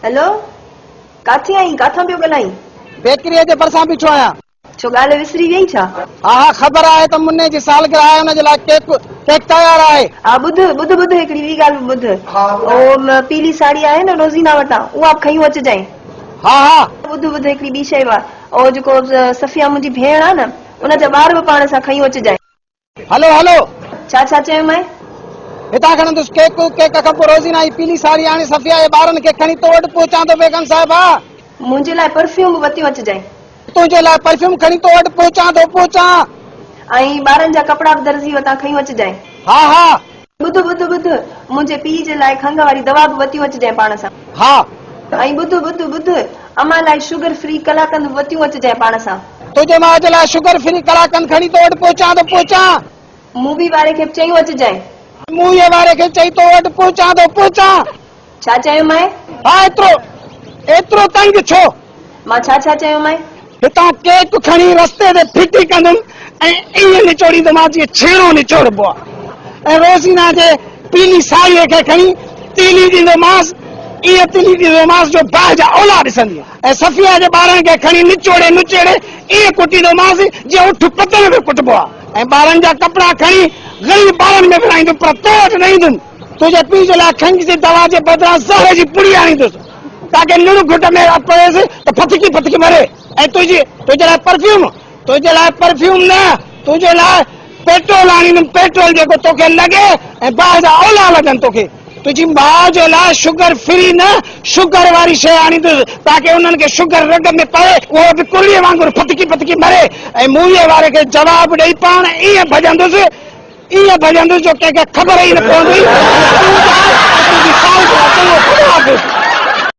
Hello, ڪاٿي آهين؟ ڪاٿان پيو ڳالهائين؟ بيڪريء جي ڀرسان بيٺو آهيان. ڇو ڳالهه وسري ويئي ڇا؟ ها ها خبر آهي ته مني جي سالگرهه آهي ان جي لاء ڪيڪ ڪيڪ تيار آهي. ها ٻڌ ٻڌ ٻڌ هڪڙي ٻي ڳالهه به ٻڌ. او پيلي ساڙهي آهي نه روزينا وٽان اها به کنيون اچجانء. ها ها. ٻڌ ٻڌ هڪڙي ٻي شيء به آهي او جيڪو صفيه منهنجي ڀيڻ آهي نه ان جا ٻار به پاڻ سان کنيون اچجانء. هلو هلو. ڇا ڇا چيومانء؟ هتان کڻندس ڪيڪ، ڪيڪ کان پوء روزينا جي پيلي ساڙهي آڻي صفيه جي ٻارن کي کڻي تو وٽ پهچان ٿو بيگم صاحبه. منهنجي لاء پرفيوم به وتيون اچجانء. تنهنجي لاء پرفيوم کڻي تو وٽ پهچان ٿو پهچان. ۽ ٻارن جا ڪپڙا به درزي وٽان کنيون اچجانء. ها ها. ٻڌ ٻڌ ٻڌ، منهنجي پيء جي لاء کنگهه واري دوا به وتيون اچجانء پاڻ سان. ها. ۽ ٻڌ ٻڌ ٻڌ، امان لاء شگر فري قلاقند به وتيون اچجانء پاڻ سان. تنهنجي ماء جي لاء شگر فري قلاقند کڻي تو وٽ پهچان ٿو پهچان. مووي واري کي به چيون اچجانء. موويء واري کي چئي تو وٽ پهچان ٿو پهچان. ڇا چيومانء؟ ها ايترو ايترو تنگ ڇو؟ مان ڇا ڇا چيومانء؟ هتان ڪيڪ کڻي رستي تي ڦٽي ڪندم ۽ ائين نچوڙيندومانس جيئن ڇيڻو نچوڙبو آهي ۽ روزينا جي پيلي ساڙهيء کي کڻي تيلي ڏيندومانس، ائين تيلي ڏيندومانس جو باهه جا اولا ڏسندينء ۽ صفيه جي ٻارن کي کڻي نچوڙي نچيڙي ائين ڪٽيندومانس جيئن اٺ پتڻ ۾ ڪٽبو آهي ۽ ٻارن جا ڪپڙا کڻي غريب ٻارن ۾ ورهائيندم پر تو وٽ نه ايندم. تنهنجي پيء جي لاء کنگهه جي دوا جي بدران زهر جي پڙي آڻيندس، تاڪه نڙ گهٽ ۾ پويس ته ڦٿڪي ڦٿڪي مري ۽ تنهنجي تنهنجي لاء پرفيوم، تنهنجي لاء پرفيوم نه، تنهنجي لاء پيٽرول آڻيندم، پيٽرول جيڪو توکي لڳي ۽ باهه جا اولا لڳن توکي. تنهنجي ماء جي لاء شگر فري نه، شگر واري شيء آڻيندس، تاڪه انهن کي شگر رڳ ۾ پوي، اهو به ڪرڙيء وانگر ڦٿڪي ڦٿڪي مري ۽ موويء واري کي جواب ڏئي پاڻ ائين ڀڄندس، ائين ڀڄندس جو ڪنهن کي خبر ئي نه پوندي ته تون ته آء ۽ تنهنجي سالگرهه. چڱو خدا حافظ.